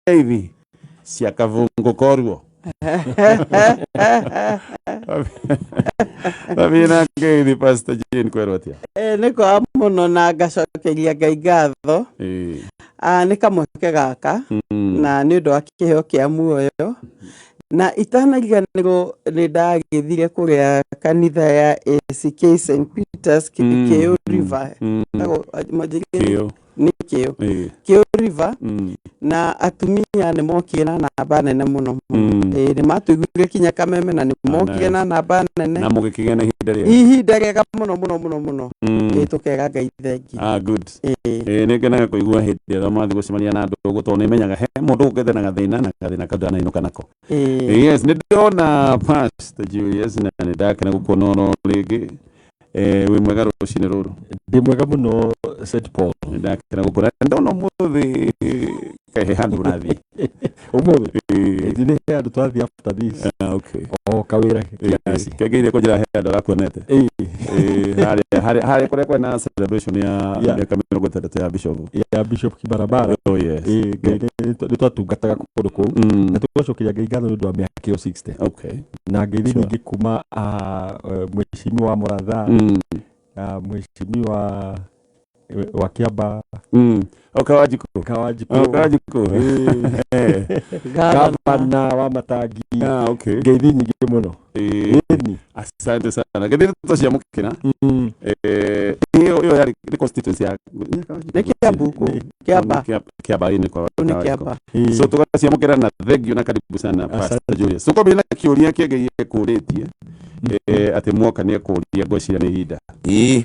Ngeithi cia kavungu koruo. Thamie na ngeithi Pastor Jane kwerwo atia? Nĩ kwega mũno na ngacokeria Ngai ngatho. Ah, nĩ kamweke gaka na nĩ ũndũ wa kĩheo kĩa muoyo na itanariganĩrwo nĩ ndagĩthire kũrĩa kanitha ya ACK St Peters Kĩũ River. Kĩũ. Nĩ Kĩũ. Kĩũ River. Na atumia nĩ mokire na namba nene mũno mũno. Nĩ matũiguire kinya kameme na nĩ mokire na namba nene. Na mũgĩkĩgĩa na ihinda rĩega. Ihinda rĩega mũno mũno mũno mũno. Tũkera Ngai thengi. Ah, good. Nĩ ngenaga kũigua hĩndĩ ĩrĩa mwathiĩ gũcemania na andũ ũguo tondũ nĩ menyaga he mũndũ ũkĩte na gathĩna na gathĩna kau ndanainũka nako. Yes, nĩ ndĩrona Pastor Julius na nĩ ndakena gũkuona oro rĩngĩ. Wĩ mwega rũcinĩ rũrũ? Ndĩ mwega mũno, St Paul. Nĩ ndakena gũkuona. Ndona ũmũthĩ kaĩ he handũ ũrathiĩ? Ũmũthĩ? Nĩ he handũ twathiĩ after this. Ah, okay. O kawĩra kiasi. Kĩangĩire kũnjĩra he handũ arakuonete. Harĩa harĩa harĩa kũrĩa kwĩna celebration ya mĩaka 60 ya Bishop. Ya Bishop Kibarabara. Oh yes. Ngai nĩ twatungataga kũndũ kũu. Na tũgacokeria Ngai ngatho nĩ ũndũ wa mĩaka ĩyo 60. Na ngeithi nyingĩ kuma mheshimiwa Mũratha, mheshimiwa wa Kĩamba. O Kawanjikũ. Kawanjikũ. O Kawanjikũ. Gavana wa Matangi. Ah, okay. Ngeithi nyingĩ mũno. Ĩni. Asante sana. Ngeithi tũciamũkĩra. Ĩyo yarĩ nĩ constituency ya Nĩ Kĩambu kũu. Kĩamba. Kĩamba ĩĩ nĩ kwa Nĩ Kawanjikũ. Kĩamba. So tũgaciamũkĩra na thank you na karibu sana Pastor Julius. Tũkwambia na kĩũria kĩngĩ gĩkũrĩtie atĩ mwoka nĩ ekũria ngwĩciria nĩ ihinda. Ĩĩ.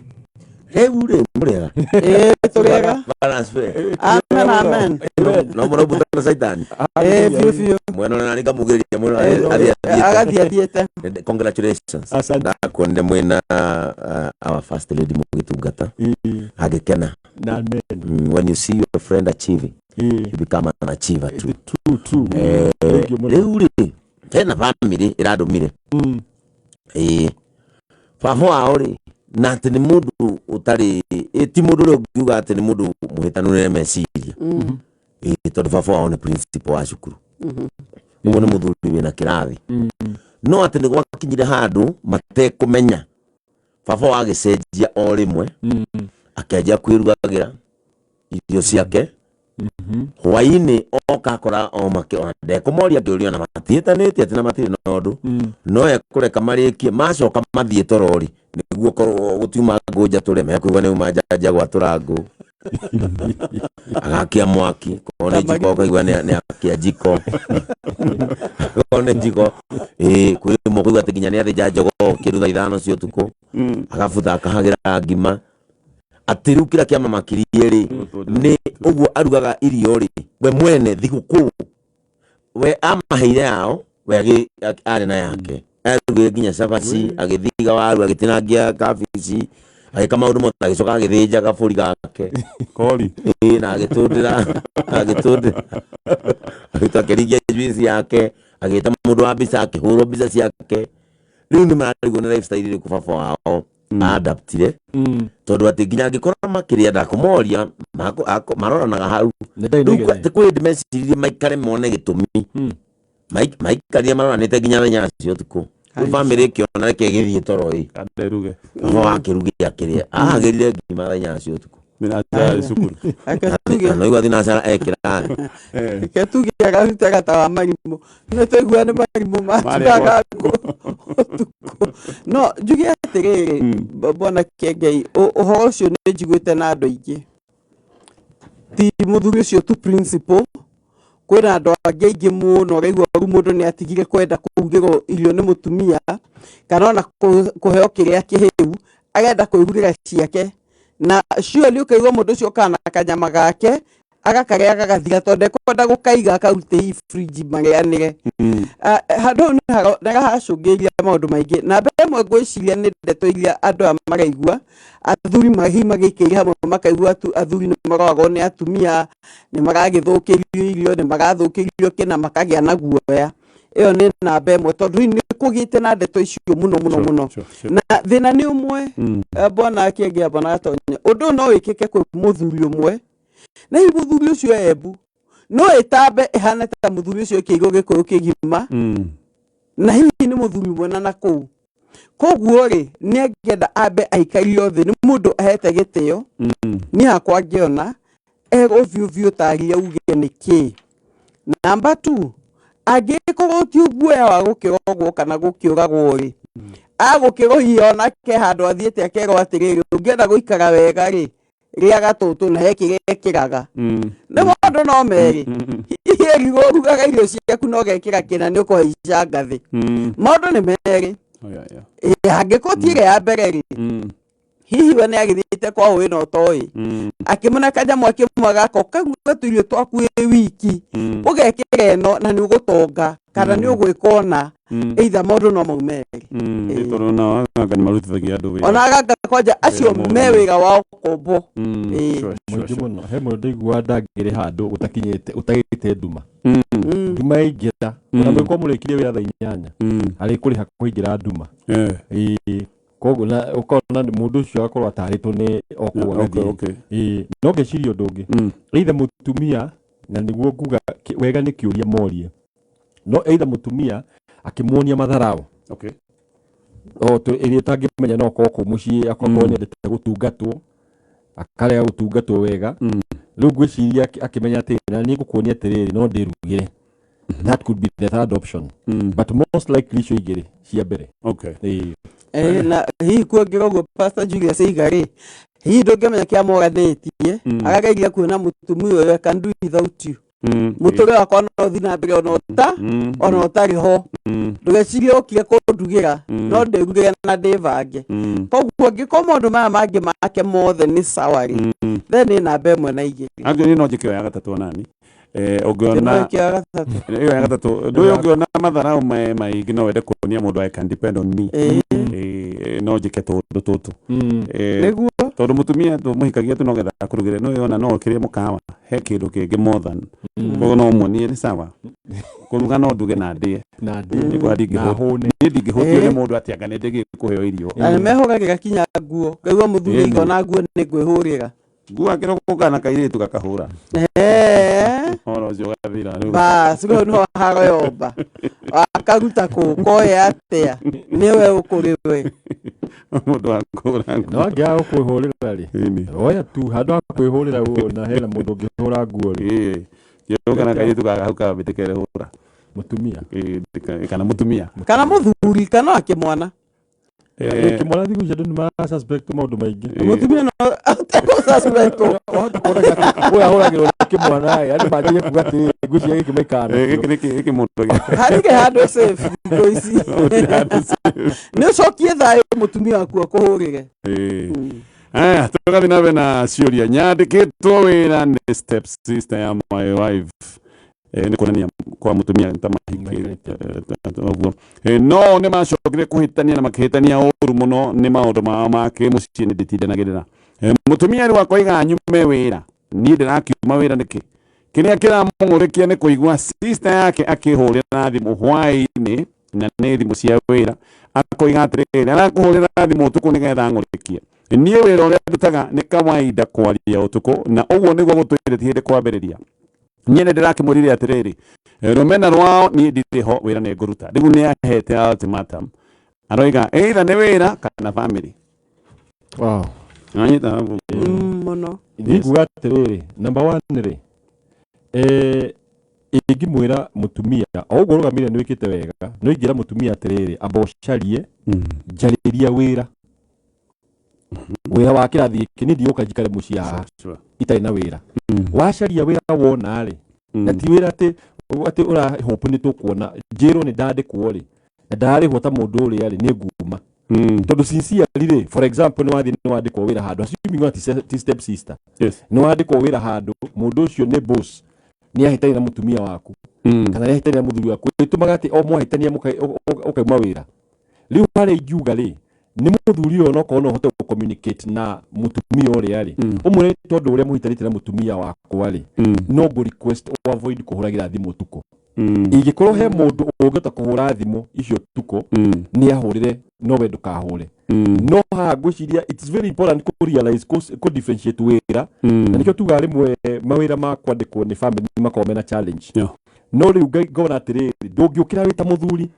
Rĩu rĩ mũrĩega? Ĩĩ tũrĩega. Balance fair. Amen amen. No mũrobutana Saitani. Ĩĩ biũ biũ. Mwena ũrĩa nĩ ngamugĩrĩria mũno athiĩ athiĩte. Agathiĩ athiĩte. Congratulations. Asante. Ndakuonire mwĩna our first lady mũgĩtungata. Agĩkena. Na amen. When you see your friend achieving, you become an achiever too. True, true. Thank you mũno. Rĩu rĩ hena family ĩrandũmire. Ĩĩ baba wao rĩ na atĩ nĩ mũndũ ũtarĩ ti mũndũ ũrĩa ũngiuga atĩ nĩ mũndũ mũhĩtanu nĩ meciria. Ĩĩ tondũ baba wao nĩ principal wa cukuru. Ũguo nĩ mũthuri wĩna kĩrathi. No atĩ nĩ gwakinyire handũ matekũmenya baba wao agĩcenjia o rĩmwe akĩanjia kwĩrugagĩra irio ciake hwainĩ oka akora o makĩ ona ndekũmoria ngĩũria ona matiĩtanĩte atĩ na matirĩ na ũndũ no ekũreka marĩkie macoka mathiĩ torori nĩguo korwo gũtiuma ngũ njatũre mekũigua nĩ uma njanja gwatũra ngũ agakia mwaki korwo nĩ njiko ũkaigua nĩ akia njiko korwo nĩ njiko ĩĩ kwĩ rĩmwe ũkaigua atĩ nginya nĩ athĩnja jogoo kĩndũ thaa 5 cia ũtukũ agabutha akahagĩra ngima atĩ rĩu kĩrĩa kĩamamakirie rĩ nĩ ũguo arugaga irio rĩ we mwene thigũkũ we amaheire yao we arĩ na yake arugire nginya cabaci agĩthiga waru agĩtinangia kabici agĩka maũndũ mothe agĩcoka agĩthĩnja gabũri gake Kori. Ĩĩ, na agĩtũndĩra agĩtũndĩra agĩtua akĩringia juice yake agĩta mũndũ wa mbica akĩhũrwo mbica ciake rĩu nĩ mararigwo nĩ lifestyle ĩrĩkũ baba wao adaptire tondũ atĩ nginya angĩkorwo makĩrĩa ndakũmoria maroranaga hau. Nĩ ndarĩ Rĩu inegene. atĩ kwĩ hĩndĩ meciririe maikare mone gĩtũmi. Maikarire maroranĩte nginya thaa 8 cia ũtukũ. Rĩu bamĩrĩ ĩkĩona reke ĩgĩthiĩ toro ĩ. Kanderuge. Baba wakĩruge akĩrĩa ahagĩrire ngima thaa 8 cia ũtukũ. Thinacara cukuru. Reke tuge. Na noigua thinacara e kĩrathi. Reke tuge akarutaga ta wa marimũ. Nĩ twaigua nĩ marimũ maturaga ngũ ũtukũ. No njuge atĩrĩrĩ bwana Kĩengei, ũhoro ũcio nĩ njiguĩte na andũ aingĩ. Ti mũthuri ũcio tu principal, kwĩna andũ angĩ aingĩ mũno ũraigua rĩu mũndũ nĩ atigire kwenda kũrugĩrwo irio nĩ mũtumia kana ona kũheo kĩrĩa kĩhĩu, arenda kwĩrugĩra ciake. Na surely ũkaigua mũndũ ũcio okaga na kanyama gake agakarĩa gagathira tondũ ndekwenda gũkaiga akarute hihi fridge marĩanĩre. Handũ hau nĩ haracũngĩrĩria maũndũ maingĩ. Namba ĩmwe ngwĩciria nĩ ndeto iria andũ aya maraigua, athuri hihi magĩikĩire hamwe makaigua athuri nĩ maroragwo nĩ atumia, nĩ maragĩthũkĩrio irio, nĩ marathũkĩrio kĩna makagĩa na guoya. Ĩyo nĩ namba ĩmwe tondũ hihi nĩ kũgĩte na ndeto icio mũno mũno mũno. Na thĩna nĩ ũmwe, bwana Kĩengea, bwana Gatonya, ũndũ ũyũ no wĩkĩke kwĩ mũthuri ũmwe, na hihi mũthuri ũcio e Embu, No ĩtambe ĩhane ta mũthuri ũcio ĩkĩirwo gĩkũyũ kĩgima, na hihi nĩ mũthuri mwena na kũu. Koguo rĩ, nĩ angĩenda ambe aikario thĩ nĩ mũndũ ahete gĩtĩo, niĩ hakwa ngĩona erwo biũ biũ tarĩ auge nĩ kĩĩ. Number 2, angĩkorwo ti guoya wa gũkĩrogwo kana gũkĩũragwo rĩ, agũkĩrwo hihi onake handũ athiĩte akerwo atĩrĩrĩ, ũngĩenda gũikara wega rĩ, rĩaga tũtũ na he kĩrĩa ekĩraga. Nĩ maũndũ no merĩ, hihi ĩrigwo ũrugaga irio ciaku na ũgekĩra kĩna nĩ ũkũhaica ngathĩ. Maũndũ nĩ merĩ. Angĩkorwo ti ĩrĩa ya mbere rĩ, hihi we nĩ agĩthiĩte kwa ũĩ na ũtoĩ, akĩmũne kanyamũ akĩmwe gako karuga tũirio twaku wĩ wiki, ũgekĩra ĩno na nĩ ũgũtonga kana nĩ ũgwĩka ũna, either maũndũ no mau merĩ. Nĩ tondũ ona aganga nĩ marutithagia andũ wĩra. Ona aganga kwanja acio me wĩra wao kombo. Mũingĩ mũno. He mũndũ ndaiguaga ndangĩrĩ handũ gũtakinyĩte ũtagĩte nduma. Nduma yaingĩra, ona mũngĩkorwo mũrĩkirie wĩra thaa 8, arĩkũrĩha kũingĩra nduma. Koguo na ũkona mũndũ ũcio agakorwo atarĩtwo nĩ o kũu agathiĩ. No ngeciria ũndũ ũngĩ. Either mũtumia, na nĩguo nguga wega nĩ kĩũria morie, no either mũtumia akĩmuonia matharau. O ĩrĩa ũtangĩmenya no akorwo kũu mũciĩ, akorwo nĩendete gũtungatwo, akarega gũtungatwo wega. Rĩu ngwĩciria akĩmenya atĩ na niĩ ngũkuonia atĩrĩrĩ, no ndĩrugĩre. That could be the third option. But most likely icio igĩrĩ cia mbere. Na hihi kuongerera ũguo Pastor Julius Iga rĩ, hihi ndũngĩmenya kĩa moranĩtie, akageria kuona mũtumia ũyũ, I can do without you. Mũtũrĩre wakwa no ũthiĩ na mbere ona ona ũtarĩ ho. Ndũgecirie ũkire kũndugĩra, no ndĩrugĩre na ndĩbange. Koguo angĩkorwo maũndũ maya mangĩ make mothe nĩ sawa rĩ, then nĩ namba 1 na 2. Angĩ no njĩke ya gatatũ onani. Ũngĩona Ĩno ya gatatũ. Ĩyo ya gatatũ. Ndũyũ ũngĩona matharau maingĩ no wende kuonia mũndũ I can depend on me. No njĩke tũũndũ tũtũ. Nĩguo. Tondũ mũtumia tũmũhikagia tu no getha akũrugĩre, no yona no ũkĩrĩe mũkawa, he kĩndũ kĩngĩ more than. Koguo no ũmuonie nĩ sawa. Kũruga no nduge na ndĩe. Na ndĩe. Nĩ kwa ndingĩhũ- Na hũne. Niĩ ndingĩhũtio nĩ mũndũ atĩ anga nĩ ndĩgĩkũheo irio. Na nĩ mehũragĩra kinya nguo. Ngaigua mũthuri aiga ona nguo nĩ ngwĩhũrĩra. Nguo akĩrogwo kana kairĩtu gakahũra. Ũhoro ũcio ũgathira rĩu. Bas, rĩu nĩho haro yomba. Akaruta kũ, koe atĩa? Nĩwe ũkũrĩ we. Mũndũ wa kũhũra nguo. No angĩaga gũkwĩhũrĩra rĩ, oya tu handũ ha kwĩhũrĩra ũũ na hena mũndũ ũngĩhũra nguo rĩ. Kĩrogwo kana kairĩtu gaka kambĩte kerehũra. Mũtumia. Kana mũtumia. Kana mũthuri, kana akĩmwana. Kĩmwana thikũ ici andũ nĩ mara suspect maũndũ maingĩ. Mũtumia no ategwo suspect. Wahota kuona ũyũ ahũragĩrwo nĩ kĩmwana ĩ, andũ manjĩrĩrie kuga atĩrĩrĩ, ngwĩciria gĩkĩ maikara nakĩo. Gĩkĩ nĩ gĩkĩ mũndũ gĩkĩ. Hatirĩ handũ safe thikũ ici. Nĩ ũcokie thayũ mũtumia waku akũhũrĩre. Aya, tũgathiĩ na mbere na ciũria. Nyandĩkĩtwo wĩra nĩ step sister ya my wife. Nĩ kuonania kwa mũtumia ta mahikĩte ũguo. No nĩ macokire kũhĩtania na makĩhĩtania ũru mũno nĩ maũndũ mao ma kĩmũciĩ nĩ ndĩtindanagĩrĩra. Mũtumia rĩu akoiga nyume wĩra. Niĩ ndĩrakiuma wĩra nĩkĩ? Kĩrĩa kĩramũng'ũrĩkia nĩ kũigua sister yake akĩhũrĩra thimũ hwaĩ-inĩ na nĩ thimũ cia wĩra. Akoiga atĩrĩrĩ, arakũhũrĩra thimũ ũtukũ nĩgetha ang'ũrĩkie. Niĩ wĩra ũrĩa ndutaga nĩ kawaida kwaria ũtukũ na ũguo nĩguo gũtũire ti hĩndĩ kwambĩrĩria. Niĩ nĩ ndĩrakĩmwĩrire atĩrĩrĩ, rũmena rwao niĩ ndirĩ ho, wĩra nĩ ngũruta. Rĩu nĩ ahete ultimatum. Aroiga either nĩ wĩra kana family. Wow. Nanyita hapo. Mũno. Niĩ nguga atĩrĩrĩ, number 1 rĩ, ingĩmwĩra mũtumia, o ũguo ũrũgamĩire nĩ wĩkĩte wega, no ingĩra mũtumia atĩrĩrĩ, amba ũcarie, njarĩria wĩra. Wĩra wa kĩrathi gĩkĩ, niĩ ndigũka njikare mũciĩ haha itarĩ na wĩra. Wacaria wĩra wona rĩ, na ti wĩra atĩ ũra hope nĩ tũkuona, njĩrwo nĩ ndandĩkwo rĩ, na ndararĩhwo ta mũndũ ũrĩa rĩ, nĩ nguma. Tondũ sincerely rĩ, for example, nĩ wathiĩ nĩ wandĩkwo wĩra handũ, assuming ona ti step sister. Nĩ wandĩkwo wĩra handũ, mũndũ ũcio nĩ boss, nĩ ahĩtania na mũtumia waku, kana nĩ ahĩtania na mũthuri waku, ĩtũmaga atĩ o mwahĩtania ũkauma wĩra. Rĩu harĩa ingiuga rĩ, nĩ mũthuri ũyũ onokorwo no ũhote gũ-communicate na mũtumia ũrĩa rĩ, ũmwĩre tondũ ũrĩa mũhitanĩtie na mũtumia wakwa rĩ, no ngũ request o avoid kũhũragĩra thimũ ũtukũ. Ingĩkorwo he mũndũ ũngĩhota kũhũra thimũ icio ũtukũ, nĩ ahũrĩre, no we ndũkahũre. No haha ngwĩciria it's very important kũ realize kũ differentiate wĩra, na nĩkĩo tugaga rĩmwe mawĩra ma kwandĩkwo nĩ family nĩ makoragwo mena challenge. No rĩu ngona atĩrĩrĩ, ndũngĩũkĩra wĩ ta mũthuri,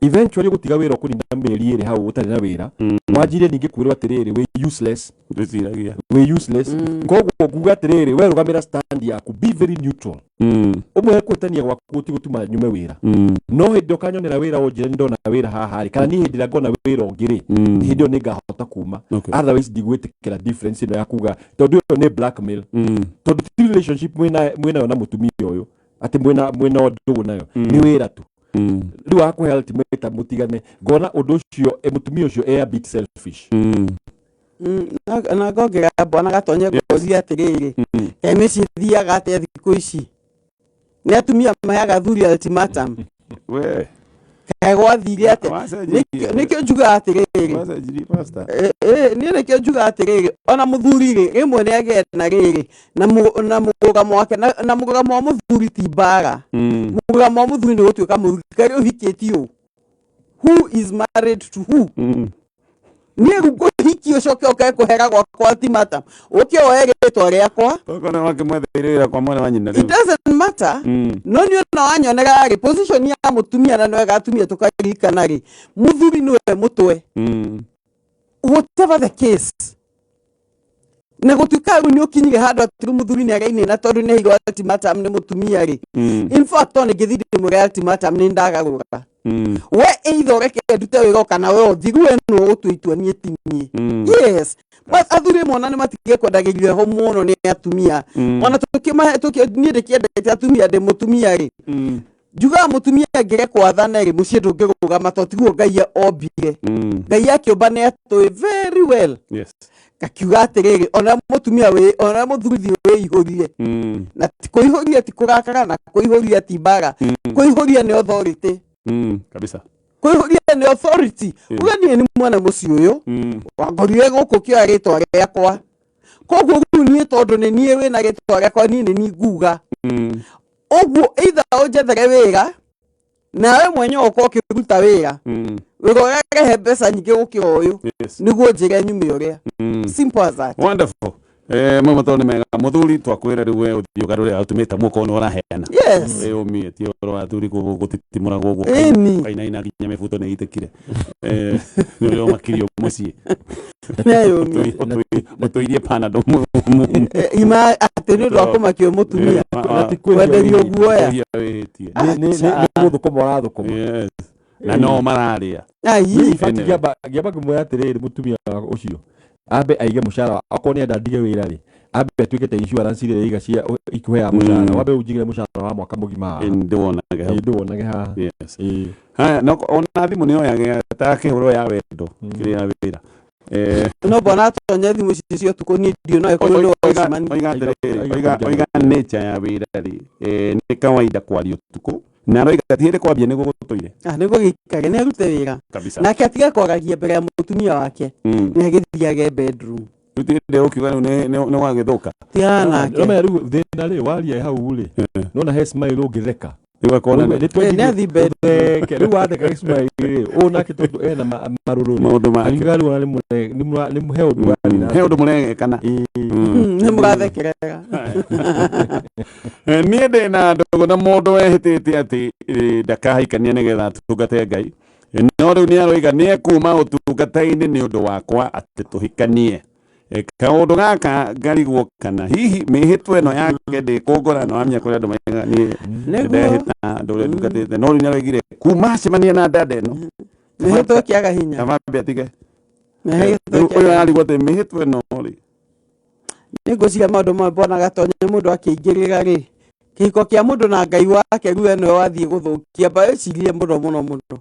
eventually ũgũtiga wĩra, ũkũnina mĩeri 2 hau ũtarĩ na wĩra, wanjirie ningĩ kwĩrwo atĩrĩrĩ, wĩ useless. Ndwĩciragia. Wĩ useless. Koguo nguga atĩrĩrĩ, we rũgamĩra stand yaku, be very neutral. Ũmwe kũhĩtania gwaku gũtigũtũma nyume wĩra. No hĩndĩ ũkanyonera wĩra, ũnjĩre nĩ ndona wĩra haha rĩ, kana niĩ hĩndĩ ĩrĩa ngona wĩra ũngĩ rĩ, hĩndĩ ĩyo nĩ ngahota kuma. Otherwise ndigwĩtĩkĩra difference ĩno ya kuga, tondũ ĩyo nĩ blackmail, tondũ ti relationship mwĩnayo na mũtumia ũyũ, atĩ mwĩna ndũgũ nayo, nĩ wĩra tu. Rĩu akũhe ultimatum mũtigane, ngona ũndũ ũcio, mũtumia ũcio e a bit selfish. Na ngongerera, bwana Gatonye, ngũria atĩrĩrĩ, kaĩ mĩciĩ thiaga atĩa thikũ ici? Nĩ atumia maheaga athuri ultimatum? We. Kaĩ gwathire atĩa? Wacenjirie. Nĩkĩo njugaga atĩrĩrĩ, Wacenjirie, pastor. Niĩ nĩkĩo njugaga atĩrĩrĩ, ona mũthuri rĩ, rĩmwe nĩ agĩe na rĩrĩ na mũrũgamo wake, na mũrũgamo wa mũthuri ti mbara. Mũrũgamo wa mũthuri nĩ gũtuĩka mũthuri karĩ ũhikĩtio ũ, who is married to who. Niĩ rĩu ngũhikia ũcoke ũkae kũhera gwakwa ultimatum, ũke woe rĩtwa rĩakwa? Tokorwo nĩ wakĩmwetheire wĩra kwa mwana wa nyina It rĩu. doesn't matter. No nĩ ona wanyonera rĩ, position ya mũtumia, na nĩwega atumia tũkaririkana rĩ, mũthuri nĩwe mũtwe, whatever the case. Na gũtuĩka rĩu nĩ ũkinyire handũ atĩ rĩu mũthuri nĩ arainĩna tondũ nĩ heirwo ultimatum nĩ mũtumia rĩ, in fact ona ingĩthiĩ ndĩmwĩre ultimatum nĩ ndagarũra, we either ũreke ndute wĩra kana we ũthiĩ, rĩu we nĩwe ũgũtua itua, niĩ ti niĩ. Yes, but athuri mona nĩ matige kwendagĩrio ho mũno nĩ atumia. Ona tũkĩmahe niĩ ndĩkĩendete atumia, ndĩ mũtumia rĩ, njugaga mũtumia angĩrekwo athane rĩ, mũciĩ ndũngĩrũgama, tondũ tiguo Ngai ombire. Ngai akĩũmba nĩ atũĩ very well. Gakiuga atĩrĩrĩ, ona mũtumia wĩ ona mũthuri thiĩ wĩihũrie. Na ti kũihũria ti kũrakara, na kũihũria ti mbara, kũihũria nĩ authority. Kabisa. Kũihũria nĩ authority. Uga niĩ nĩ mwana mũciĩ ũyũ, wangorire gũkũ ũkĩoya rĩtwa rĩakwa, koguo rĩu niĩ tondũ nĩ niĩ wĩna rĩtwa rĩakwa, niĩ nĩ niĩ nguga. Ũguo either ũnjethere wĩra, nawe mwenyewe ũkorwo ũkĩruta wĩra, wĩra ũrĩa rehe mbeca nyingĩ gũkĩra ũyũ, nĩguo njĩre nyume ũrĩa. Simple as that. Wonderful. Mau matoro nĩ mega. Mũthuri, twakwĩra rĩu we ũthiĩ ũgarũre ultimatum okorwo nĩ ũraheana. Wĩyũmie, ti ũhoro wa athuri gũtitimũragwo ũguo. Kainaina nginya mĩbuto nĩ ĩitĩkire. Nĩ ũrĩa ũmakirio mũciĩ. Nĩeyũmie. Ũtũirie panado. Ima atĩ nĩ ũndũ wa kũmakio mũtumia. Na ti kwĩhia kwenderio wĩhĩtie. guoya. Wĩhĩtie. Nĩ gũthũkũma ũrathũkũma. Yes. Na no mararĩa. Ai. In fact, ngĩamba ngĩmwĩra atĩrĩrĩ, mũtumia ũcio ambe aige mũcara, okorwo nĩ enda ndige wĩra rĩ, ambe atuĩke ta insurance iria iga cia ikuheaga mũcara, wambe ũnjigĩre mũcara wa mwaka mũgima haha. Ndĩwonage hau. Ĩĩ, ndĩwonage haha. Yes. Haya, no ona thimũ nĩ yoyage ta kĩhũro ya wendo kĩrĩ ya wĩra. No bwana atonye thimũ ici cia ũtukũ, niĩ ndiũ no ĩkorwo nĩ ũcemania. Oiga atĩrĩrĩ, oiga nature ya wĩra rĩ, nĩ kawaida kwaria ũtukũ, na aroiga ti hĩndĩ kwambia nĩguo gũtũire. Ah, nĩguo gĩikare nĩ arute wĩra. Kabisa. Nake atige kwaragia mbere ya mũtumia wake. Nĩ agĩthiage bedroom. Rĩu ti hĩndĩ ũkiuga rĩu nĩ wagĩthũka. Tigana nake. Ũramenya rĩu thĩna rĩ waria hau rĩ, nona he smile ũngĩtheka. Rĩu akona Rĩu nĩ Nĩ athiĩ bedroom. ũtheke. Rĩu watheka gĩcumari rĩ, ũũ nake tondũ ena marũrũ rĩ, Maũndũ make. akiuga rĩu ona nĩ he ũndũ ũrathiĩ na He ũndũ mũregekana. Ĩĩ. Nĩ mũrathekerera. Niĩ ndĩ na ndũgũ na mũndũ wehĩtĩte atĩ ndakahikania nĩgetha atungate Ngai, no rĩu nĩ aroiga nĩ ekuma ũtungata-inĩ nĩ ũndũ wakwa atĩ tũhikanie. Kaũndũ gaka ngarigwo kana hihi mĩhĩtwa ĩno yake ndĩkũngora, na wamenya kũrĩa andũ maigaga niĩ ndehĩta ndũre ndungatĩte, no rĩu nĩ aroigire kuma acemania na dada ĩno Mĩhĩtwa ĩkĩaga hinya. Kaba ambe atige. Mĩhĩtwa Rĩu ũyũ ĩkĩaga. ararigwo atĩ mĩhĩtwa ĩno rĩ, Nĩ ngwĩciria maũndũ mamwe, bwana Gatonye, mũndũ akĩingĩrĩra rĩ kĩhiko kĩa mũndũ na Ngai wake, rĩu we nĩwe wathiĩ gũthũkia, mba wĩcirie mũno mũno mũno,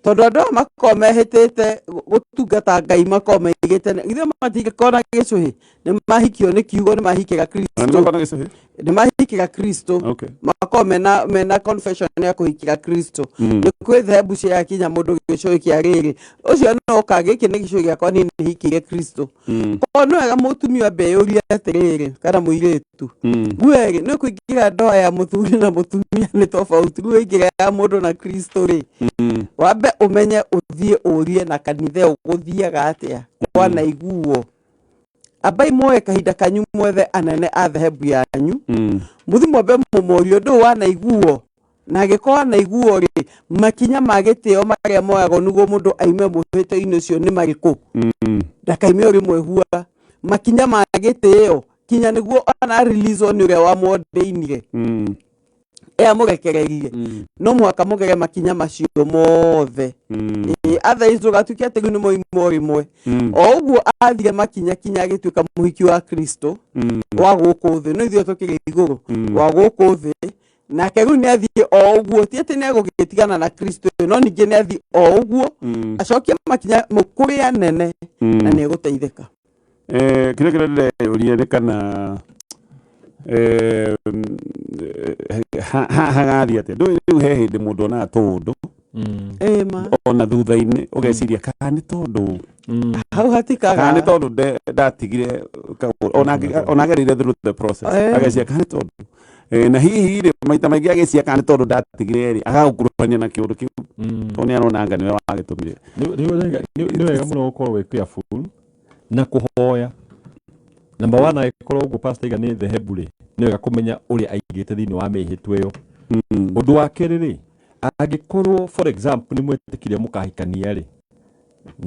tondũ andũ aya makoragwo mehĩtĩte gũtungata Ngai, makoragwo maigĩte githĩ matingĩkorwo na gĩcũhĩ, nĩ mahikio nĩ kiugo, nĩ mahikĩra na nĩ Kristo. makorwo na gĩcũhĩ. Nĩ mahikĩra Kristo. Makoragwo mena confession ya kũhikĩra Kristo. Nĩ kwĩ thehebu ciakinya mũndũ gĩcũhĩ kĩa rĩrĩ ũcio no ũka, gĩkĩ nĩ gĩcũhĩ gĩakwa, niĩ nĩ hikĩire Kristo. Koguo nĩ wega mũtumia ambe eyũrie atĩrĩrĩ, kana mũirĩtu, we rĩ, nĩ kũingĩra ndoa ya mũthuri na mũtumia nĩ tofauti, rĩu waingĩra ya mũndũ na Kristo rĩ, wambe Wambe ũmenye, ũthiĩ ũrie na kanitha ĩyo gũthiaga atĩa kwanaiguo. Ambai muoe kahinda kanyu, mwethe anene a dhehebu yanyu, mũthi mwambe mũmorie ũndũ ũyũ wanaiguo, na angĩkorwo wanaiguo rĩ, makinya ma gĩtĩo marĩa moyagwo nĩguo mũndũ aime mũhĩto-inĩ ũcio nĩ marĩkũ, ndakaime o rĩmwe hua. Makinya ma gĩtĩo kinya nĩguo ona release nĩ ũrĩa wamwondĩinire, amũrekereirie, no mũhaka mũgere makinya macio mothe. Ĩĩ, otherwise ndũgatuĩke atĩ rĩu nĩ moima o rĩmwe. O ũguo athire makinya kinya agĩtuĩka mũhiki wa Kristo wa gũkũ thĩ, no ithuĩ tũkĩrĩ igũrũ, wa gũkũ thĩ nake rĩu nĩ athiĩ o ũguo, ti atĩ nĩ egũgĩtigana na Kristo, no ningĩ nĩ athiĩ o ũguo acokie makinya kũrĩ anene na nĩ egũteithĩka. Kĩrĩa ndĩreyũria nĩ kana hagathiĩ atĩa. Ndũĩ rĩu he hĩndĩ mũndũ onaga tũũndũ Ĩ ma. Ona thutha-inĩ ũgeciria kana nĩ tondũ hau hatikaga, kana nĩ tondũ ndatigire ona agereire through the process, ageciria kana nĩ tondũ na hihi rĩ, maita maingĩ agĩciria kana nĩ tondũ ndatigire rĩ, agagũkuruhania na kĩũndũ kĩu tondũ nĩ arona anga nĩwe wagĩtũmire. Nĩ wega mũno gũkorwo wĩ careful na kũhoya. Number one, angĩkorwo ũguo pastor aiga nĩ dhehebu rĩ, nĩ wega kũmenya ũrĩa aigĩte thĩinĩ wa mĩhĩtwa ĩyo. Ũndũ wa kerĩ rĩ, angĩkorwo for example nĩ mwetĩkire mũkahikania rĩ,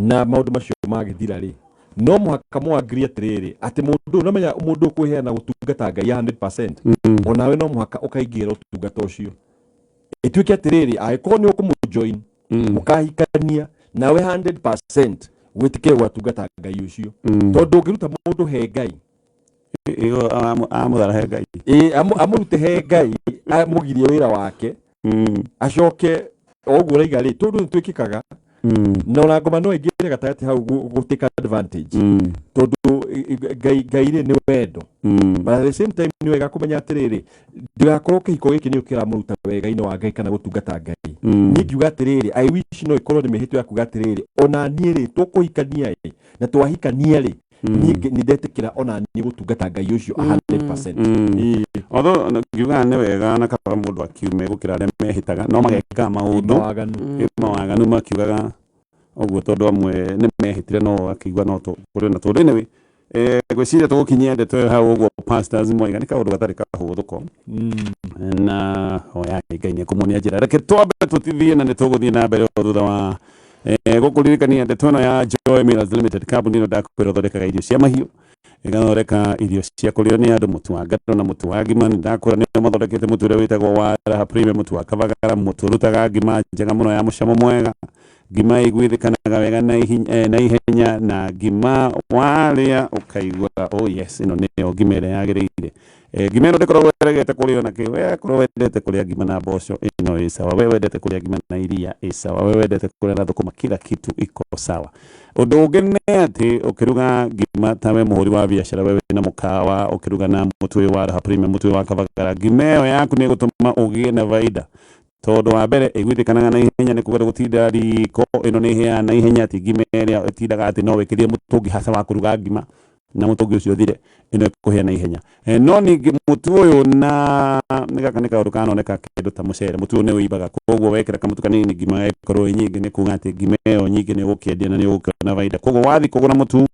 na maũndũ macio magĩthira rĩ, no mũhaka mũ-agree atĩrĩrĩ, atĩ mũndũ ũyũ, namenya mũndũ ũkwĩheana gũtungata Ngai 100%, onawe no mũhaka ũkaingĩra ũtungata ũcio, ĩtuĩke atĩrĩrĩ, angĩkorwo nĩ ũkũmũjoin, mũkahikania nawe 100% wĩtĩkĩre gwatungata Ngai ũcio, tondũ ũngĩruta mũndũ he Ngai, Ĩyo amũthara he Ngai. Ĩ, amũrute he Ngai, amũgirie wĩra wake, acoke o ũguo ũraiga rĩ, tondũ nĩ twĩkĩkaga, na ona ngoma no ĩingĩre gatagatĩ hau gũ take advantage, tondũ Ngai rĩ, nĩ wendo, but at the same time nĩ wega kũmenya atĩrĩrĩ, ndĩgakorwo kĩhiko gĩkĩ nĩ kĩramũruta wega-inĩ wa Ngai kana gũtungata Ngai. Niĩ ngiuga atĩrĩrĩ, I wish no ĩkorwo nĩ mĩhĩtwa ya kuga atĩrĩrĩ, ona niĩ rĩ, tũkũhikania ĩ, na twahikania rĩ, niĩ nĩ ndetĩkĩra ona niĩ gũtungata Ngai ũcio 100%. Ĩĩ. Although ngiugaga nĩ wega na kaba mũndũ akiume gũkĩra arĩa mehĩtaga no magekaga maũndũ mawaganu. Ĩ, mawaganu, makiugaga ũguo tondũ amwe nĩ mehĩtire no akiuga no kũrĩ na tũndũ. Anyway, ngwĩciria tũgũkinyia ndeto ĩyo hau ũguo. Pastors moiga nĩ kaũndũ gatarĩ kahũthũ ko, na hoyai Ngai nĩ ekũmuonia njĩra. Reke twambe tũtithie na nĩ tũgũthiĩ na mbere o thutha wa gũkũririkania ndeto ĩno ya Joy Millers Limited. Kambuni ĩno ndakwĩra ũthondekaga irio cia mahiũ, ĩgathondeka irio cia kũrĩo nĩ andũ, mũtu wa ngano na mũtu wa ngima. Nĩ ndakwĩra nĩo mathondekete mũtu ũrĩa wĩtagwo wa Raha Premium, mũtu wa kabagara, mũtu ũrutaga ngima njega mũno ya mũcamo mwega, ngima ĩiguithĩkanaga wega na ihenya, na ngima warĩa ũkaigua, "Oh yes, ĩno nĩyo ngima ĩrĩa yagĩrĩire." Ngima ĩno ndĩkoragwo ĩregete kũrĩo na kĩ. We korwo wendete kũrĩa ngima na mboco, ĩno ĩ sawa. We wendete kũrĩa ngima na iria, ĩ sawa. We wendete kũrĩa na thũkũma, kila kitu iko sawa. Ũndũ ũngĩ nĩ atĩ ũkĩruga ngima, ta we mũhũri wa biacara, we wĩna mũkawa, ũkĩruga na mũtu ũyũ wa Raha Premium, mũtu ũyũ wa kabagara, ngima ĩyo yaku nĩ ĩgũtũma ũgĩe na baida, tondũ wa mbere ĩiguithĩkanaga na ihenya, nĩ kuga gũtinda riko, ĩno nĩ ĩhĩaga na ihenya, ti ngima ĩrĩa ĩtindaga atĩ no wĩkĩrie mũtũngi haca wa kũruga ngima na mũtũngi ũcio ũthire, ĩno ĩkũhĩa na ihenya. No ningĩ mũtu ũyũ, na nĩ gaka nĩ kaũndũ kanoneka kĩndũ ta mũcere, mũtu ũyũ nĩ ũimbaga, koguo wekĩra kamũtu kanini ngima ĩkorwo ĩ nyingĩ, nĩ kuga atĩ ngima ĩyo nyingĩ nĩ ũgũkĩendia na nĩ ũgũkĩona baida. Koguo wathiĩ kũgũra mũtu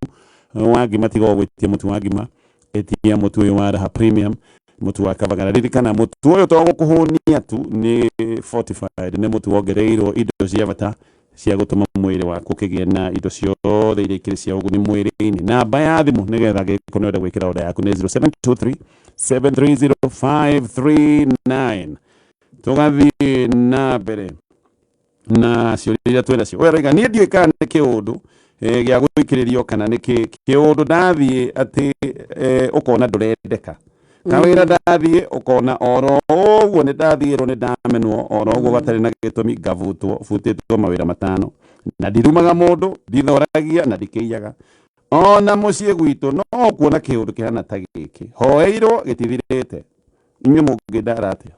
wa ngima, tiga o gwĩtia mũtu wa ngima, ĩtia mũtu ũyũ wa Raha Premium, mũtu wa kabagara. Ririkana mũtu ũyũ to gũkũhũnia tu, nĩ fortified, nĩ mũtu wongereirwo indo cia bata cia gũtũma mwĩrĩ waku ũkĩgĩe na indo ciothe iria ikĩrĩ cia ũguni mwĩrĩ-inĩ. Namba ya thimũ nĩgetha angĩkorwo nĩ ũrenda gwĩkĩra order yaku nĩ 0723 730 539. Tũgathiĩ na mbere na ciũria iria twĩ nacio. Ũyũ arauga, niĩ ndiũĩ kana nĩ kĩũndũ gĩa gũikĩrĩrio kana nĩ kĩ kĩũndũ ndathiĩ atĩ ũkona ndũrendeka kawĩra, ndathiĩ ũkona oro ũguo nĩ ndathiĩrwo, nĩ ndamenwo oro ũguo gatarĩ na gĩtũmi, ngabutwo, butĩtwo mawĩra matano, na ndirumaga mũndũ, ndithoragia na ndikĩiyaga ona mũciĩ gwitũ, no kuona kĩũndũ kĩhana ta gĩkĩ hoeirwo gĩtithirĩte. Inyuĩ mũngĩndara atĩa?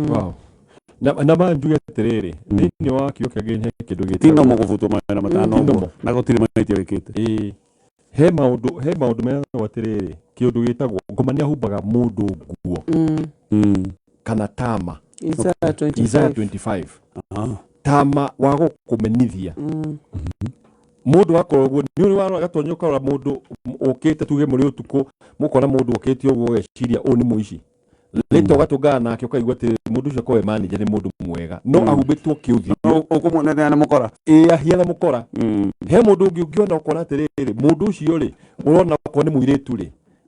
Wow. Na ma njuge atĩrĩrĩ, thĩinĩ wa kiugo kĩa Ngai he kĩndũ ti no gĩtagwo mũgũbutwo mawĩra matano Ti ũguo normal. Na gũtirĩ mahĩtia wĩkĩte. Ĩĩ. He maũndũ meragwo atĩrĩrĩ, kĩũndũ gĩtagwo ngoma nĩ ahumbaga mũndũ nguo kana tama. Isaiah 25. Isaiah 25. Ah. Tama wa gũkũmenithia mũndũ akorwo ũguo nĩ ũrĩ warora gatonya ũkarora mũndũ ũkĩte, tuge mũrĩ ũtukũ mũkona mũndũ ũkĩte ũguo, ũgeciria ũyũ nĩ mũici. Later ũgatũngana nake, ũkaigua atĩ mũndũ ũcio akorwo e manager, nĩ mũndũ mwega, no ahumbĩtwo kĩũthiũ. Ũkũmuonerea na mũkora. Ĩ, ahiana mũkora. He mũndũ ũngĩ ũngĩona ũkona atĩrĩrĩ, mũndũ ũcio rĩ, ũrona okorwo nĩ mũirĩtu rĩ,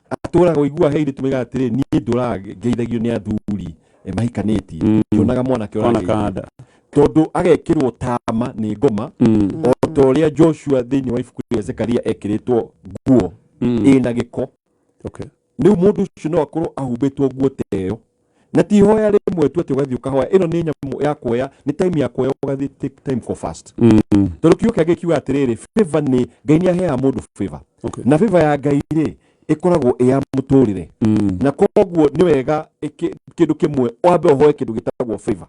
atũraga ũigua he airĩtu maigaga atĩrĩ, niĩ ndũraga ngeithagio nĩ athuri mahikanĩtie, ngĩonaga mwanake Ona ũrageithio. Kanda. Tondũ agekĩrwo tama nĩ ngoma, o ta ũrĩa Joshua thĩinĩ wa ibuku rĩa Zekaria ekĩrĩtwo nguo ĩna gĩko. Rĩu mũndũ ũcio no akorwo ahumbĩtwo nguo ta ĩyo, na ti ihoya rĩmwe tu atĩ ũgathiĩ ũkahoya. Ĩno nĩ nyamũ ya kuoya, nĩ time ya kuoya, ũgathiĩ take time for fast, tondũ kiugo kĩa Ngai kiuga atĩrĩrĩ, favor nĩ Ngai nĩ aheaga mũndũ favor. Na favor ya Ngai rĩ, ĩkoragwo ĩ ya mũtũrĩre, na koguo nĩ wega kĩndũ kĩmwe wambe ũhoe kĩndũ gĩtagwo favor.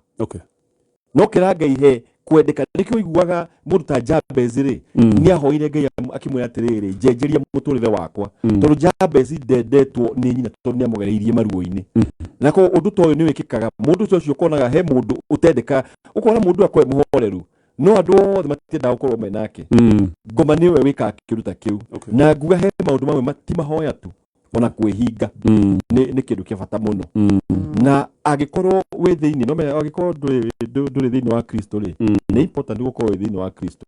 No kĩra Ngai he kwendeka. Nĩkĩo ũiguaga mũndũ ta Jabez rĩ, nĩ ahoire Ngai akĩmwĩra atĩrĩrĩ, njenjeria mũtũrĩre wakwa, tondũ Jabez ndendetwo nĩ nyina, tondũ nĩ amũgereirie maruo-inĩ. Na koguo ũndũ ta ũyũ nĩ wĩkĩkaga. Mũndũ ũcio ũkonaga he mũndũ ũtendeka, ũkona mũndũ akorwo e mũhoreru, no andũ othe matiendaga gũkorwo me nake. Ngoma nĩwe wĩkaga kĩndũ ta kĩu. Na nguga he maũndũ mamwe ti mahoya tu, ona kwĩhinga nĩ kĩndũ kĩa bata mũno. Na angĩkorwo wĩ thĩinĩ, no menya angĩkorwo ndũrĩ thĩinĩ wa Kristo rĩ, nĩ important gũkorwo wĩ thĩinĩ wa Kristo,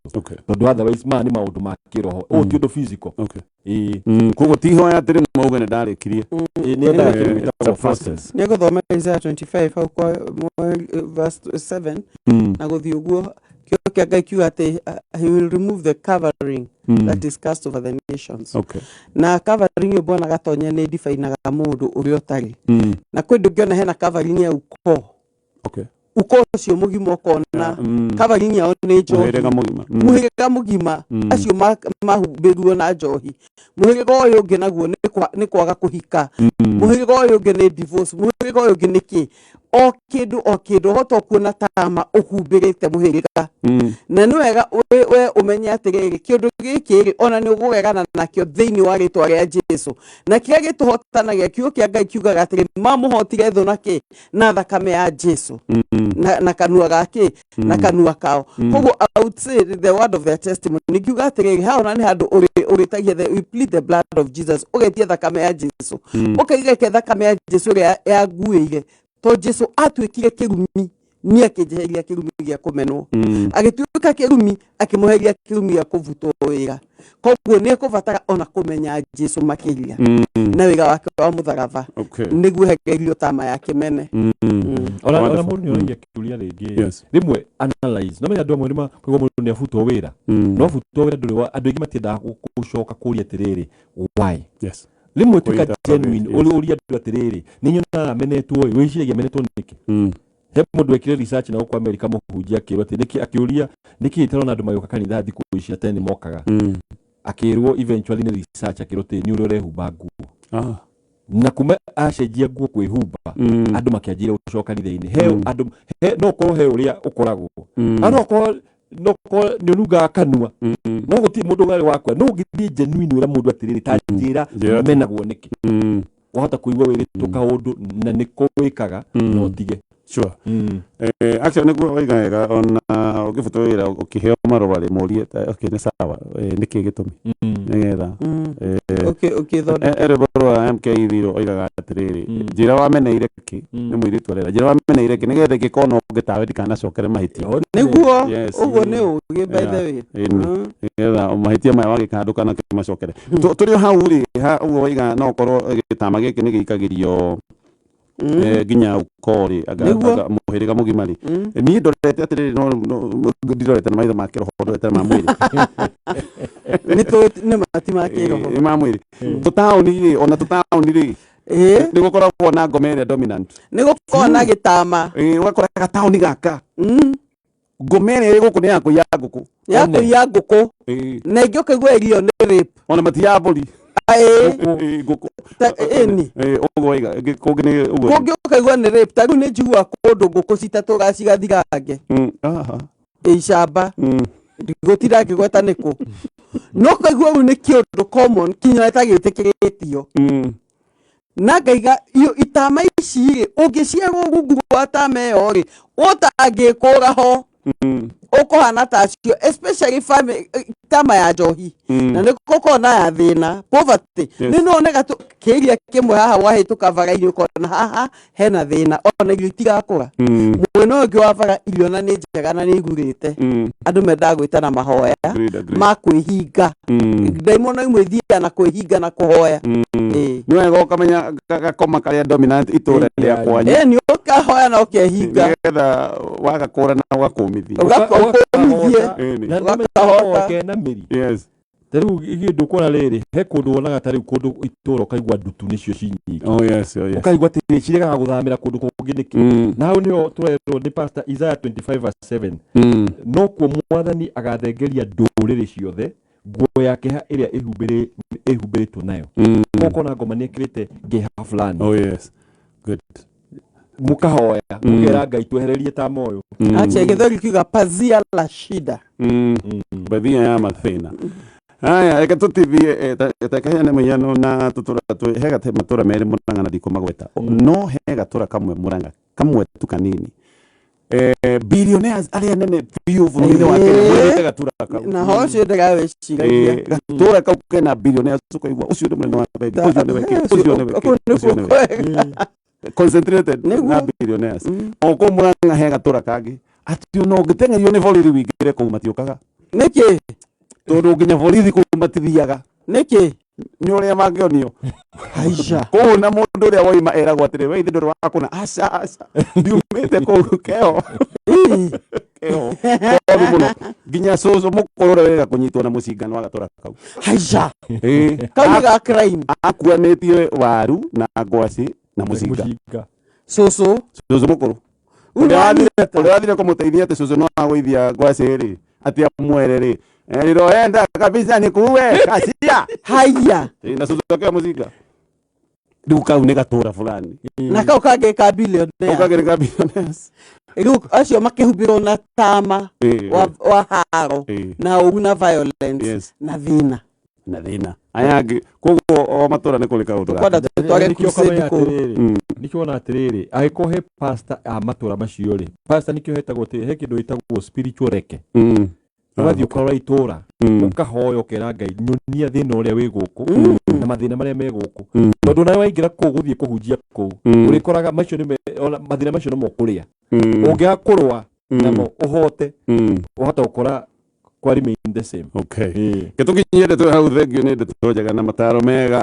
tondũ otherwise maya nĩ maũndũ ma kĩroho, ũũ ti ũndũ physical. Ĩĩ. Koguo ti ihoya atĩrĩ mauge nĩ ndarĩkirie. Ĩĩ, nĩ endaga kĩndũ It's a gĩtagwo process. process. Nĩ ngũthoma Isaiah 25 hau kwa verse 7 na gũthiĩ ũguo. Kiugo kĩa Ngai kiuga atĩ he will remove the covering that is cast over the nations. Na covering ĩyo, bwana Gatonya, nĩ definaga mũndũ ũrĩa ũtarĩ. Na kwĩ ndũngĩona hena covering ya ukoo, ukoo ũcio mũgima ũkona covering yao nĩ njohi. Mũhĩrĩga mũgima. Mũhĩrĩga mũgima acio mahumbĩirwo na njohi. Mũhĩrĩga ũyũ ũngĩ naguo nĩ kwaga kũhika. Mũhĩrĩga ũyũ ũngĩ nĩ divorce. Mũhĩrĩga ũyũ ũngĩ nĩ kĩ, o kĩndũ o kĩndũ ũhota kuona tama ũhumbĩrĩte mũhĩrĩga. Na nĩ wega we ũmenye atĩrĩrĩ, kĩũndũ gĩkĩ rĩ, ona nĩ ũgũregana nakĩo thĩinĩ wa rĩtwa rĩa Jesu. Na kĩrĩa gĩtũhotanagia, kiugo kĩa Ngai kiugaga atĩrĩ, mamũhotire thũ na kĩ? Na thakame ya Jesu na kanua gake, na kanua kao. Koguo I would say the word of their testimony nĩ kiuga atĩrĩrĩ, haha ona nĩ handũ ũrĩtagia we plead the blood of Jesus, ũgetia thakame ya Jesu, ũkaiga ke thakame ya Jesu ĩrĩa yanguĩire, to Jesu atuĩkire kĩrumi, niĩ akĩnjeheria kĩrumi gĩa kũmenwo, agĩtuĩka kĩrumi, akĩmũheria kĩrumi gĩa kũbutwo wĩra. Koguo nĩ ekũbatara ona kũmenya Jesu makĩria na wĩra wake wa mũtharaba, nĩguo ehererio tama ya kĩmene. Ona Wonderful. mũndũ nĩ oragia kĩũria rĩngĩ. Rĩmwe analyze, no menya andũ amwe nĩ kũigua mũndũ nĩ abutwo wĩra, no abutwo wĩra ndũrĩ wa andũ aingĩ matiendaga gũcoka kũria atĩrĩrĩ, why? Rĩmwe tuĩka Kũnyita genuine, ũrie andũ atĩrĩrĩ, nĩ nyonaga menetwo ĩ, wĩciragia menetwo nĩkĩ? He mũndũ wekire research na gũkũ Amerika, mũhunjia, akĩrwo atĩ nĩkĩ, akĩũria nĩkĩ itarona andũ magĩũka kanitha thikũ ici na tene nĩ mokaga. Akĩrwo eventually nĩ research, akĩrwo atĩ nĩ ũrĩa ũrehumba nguo. Na kuma acenjia nguo kwĩhumba, andũ makĩanjĩrĩria gũcoka kanitha-inĩ. He andũ he, no ũkorwo he ũrĩa ũkoragwo, na no ũkorwo nĩ ũnungaga kanua, no gũtirĩ mũndũ warĩ wakwa, no ũngĩthiĩ genuine wĩra mũndũ atĩrĩrĩ, ta njĩra Njĩra. Menagwo nĩkĩ? Wahota kũigua wĩrĩtwo kaũndũ na nĩko wĩkaga, no ũtige. Sure. Actually nĩguo waiga wega, ona ũngĩbutwo wĩra, ũkĩheo marũa rĩ, mũrie okay, nĩ sawa, nĩkĩ gĩtũmi, nĩgetha Ũkĩthondeka. Rwĩmbo rwa MK Thiro oigaga atĩrĩrĩ, njĩra wameneire kĩ, nĩ mũirĩtu arera, njĩra wameneire kĩ, nĩgetha ingĩkona ũngĩ tawe ndikanacokere mahĩtia. Nĩguo. Yes. Ũguo nĩ ũgĩ, by the way. Ĩni. Nĩgetha mahĩtia maya wagĩka ndũkanakĩmacokere. Tũrĩ o hau rĩ, ũguo waiga no ũkorwo gĩtama gĩkĩ nĩ gĩikagĩrio nginya ukoo rĩ, Nĩguo. anga mũhĩrĩga mũgima rĩ. Niĩ ndorete atĩrĩrĩ, no ndirorete na maitho ma kĩroho, ndorete na ma mwĩrĩ. Nĩ tũĩ nĩ mati ma kĩroho. Nĩ ma mwĩrĩ. Tũtaũni rĩ, ona tũtaũni rĩ, nĩ gũkoragwo na ngoma ĩrĩa dominant. Nĩ gũkoragwo na gĩtama. Ũgakora gataũni gaka, ngoma ĩrĩa ĩ gũkũ nĩ ya kũiya ngũkũ. Ya kũiya ngũkũ. Na ingĩ ũkaigua irio nĩ rape. Ona mati ya mbũri. Ngũkũ. Ĩni. Ũguo waiga kũngĩ nĩ ũguo. Kũngĩ ũkaigua nĩ rape. Ta rĩu nĩ njiguaga kũndũ ngũkũ citatũraga cigathirange. Icamba. Gũtinda ngĩgweta nĩ kũ, no kaigua rĩu nĩ kĩũndũ common kinya ĩtagĩtĩkĩrĩtio. Na ngaiga iyo itama ici rĩ, ũngĩciarwo rungu rwa tama ĩyo rĩ, ũtangĩkũra ho. Ũkũhana ta acio, especially family tama ya njohi na nĩ gũkorwo na ya thĩna, poverty. Nĩ nonega kĩria kĩmwe haha wahĩtũka bara-inĩ, ũkona haha hena thĩna, ona irio itirakũra. Mwena ũyũ ũngĩ wa bara, irio na nĩ njega na nĩ igurĩte. Andũ mendaga gwĩtana mahoya Agreed. ma kwĩhinga. Ndaimono imwe ithiaga na kwĩhinga na kũhoya. Ĩĩ. Nĩ wega ũkamenya gakoma karĩa dominant itũra rĩa kwanyu. Ĩĩ, nĩ ũkahoya na ũkehinga. Nĩgetha wagakũra na ũgakũmithia. Ũgakũmithie. Ĩni. Na Ũgakahota. kena mĩri. Ta rĩu ithuĩ ndũkuona rĩrĩ, he kũndũ wonaga ta rĩu kũndũ itũra ũkaigua ndutu nĩcio ci nyingĩ. Oh yes. Ũkaigua atĩrĩ, ciregaga gũthamĩra kũndũ kũngĩ nĩkĩ? Na hau nĩho tũrerwo nĩ Pastor Isaiah 25 verse 7, nokuo Mwathani agathengeria ndũrĩrĩ ciothe nguo ya kĩeha ĩrĩa ĩhumbĩrĩtwo nayo. Ũkona ngoma nĩ ĩkĩrĩte kĩeha fulani. Oh yes, good. Mũkahoya, mũkera Ngai twehererie ta moyo. Acha gĩthweri kiuga pazia la shida. Bathia ya mathĩna. Aya, reke tũtithie, takaheane mũhiano na tũtũra he matũra merĩ Mũrang'a, na ndikũmagweta, no he gatũra kamwe Mũrang'a, kamwe tu kanini, billionaires arĩa nene biũ bũrũri-inĩ wa Kenya moimĩte gatũra kau. Na ho ũcio ndĩrawĩciragia. Gatũra kau kena billionaires, ũkaigua ũcio nĩ mũnene wa bengi, ũcio nĩ wekĩ, ũcio nĩ wekĩ, Kũu ũcio nĩkuo nĩ wekĩ. kwega. Concentrated Nĩguo. na billionaires. O kũu Mũrang'a he gatũra kangĩ atĩ ona ũngĩteng'erio nĩ borithi wĩingĩre kũu, matiũkaga. Nĩkĩ? Tondũ nginya borithi kũu matithiaga. Nĩkĩ? Nĩ ũrĩa mangĩonio. Aisha. Kũu na mũndũ ũrĩa woima eragwo atĩrĩ, we ithe ndũrĩ wa kũna. Aca, aca, ndiumĩte kũu, keho keho koru mũno, nginya cũcũ mũkũrũ ũrĩa wĩrĩga kũnyitwo na mũcingano wa gatũra kau. Aisha. Ĩĩ. Kau nĩ ga crime. Akuanĩtie waru na ngwaci na mũcinga. Mũcinga. Cũcũ. Cũcũ mũkũrũ ũrĩa wathire kũmũteithia atĩ cũcũ no agũithia ngwaci rĩ, atĩ amwere rĩ, erirwo enda kabisa nĩ kuwe kacia. Haya. Ĩĩ, na cũcũ akĩoya mũcinga. Rĩu kau nĩ gatũra fulani. Na kau kangĩ ka kau billionaire. Kangĩ nĩ ka billionaires. Rĩu acio makĩhumbĩrwo na tama wa haro na ũru na violence na thĩna. Na thĩna aya angĩ. Koguo o matũra nĩ kũrĩ kaũndũ Tũkwenda gake. tũtware Nĩkĩo crusade ũkamenya kũu. atĩrĩrĩ, nĩkĩo wona atĩrĩrĩ, angĩkorwo he pastor a matũra macio rĩ, pastor nĩkĩo hetagwo atĩ he kĩndũ gĩtagwo spiritual reke. Ũgathiĩ ũkarora itũra, ũkahoya, ũkera Ngai, nyonia thĩna ũrĩa wĩ gũkũ na mathĩna marĩa me gũkũ, tondũ nawe waingĩra kũu gũthiĩ kũhunjia kũu, ũrĩkoraga macio nĩ ona mathĩna macio nĩmo ũkũrĩa. Ũngĩaga kũrũa namo ũhote, ũhota gũkora kwa remain the same. Okay, gĩtũkinyie ndeto hau. Thank you nĩ ndeto njega na mataro mega.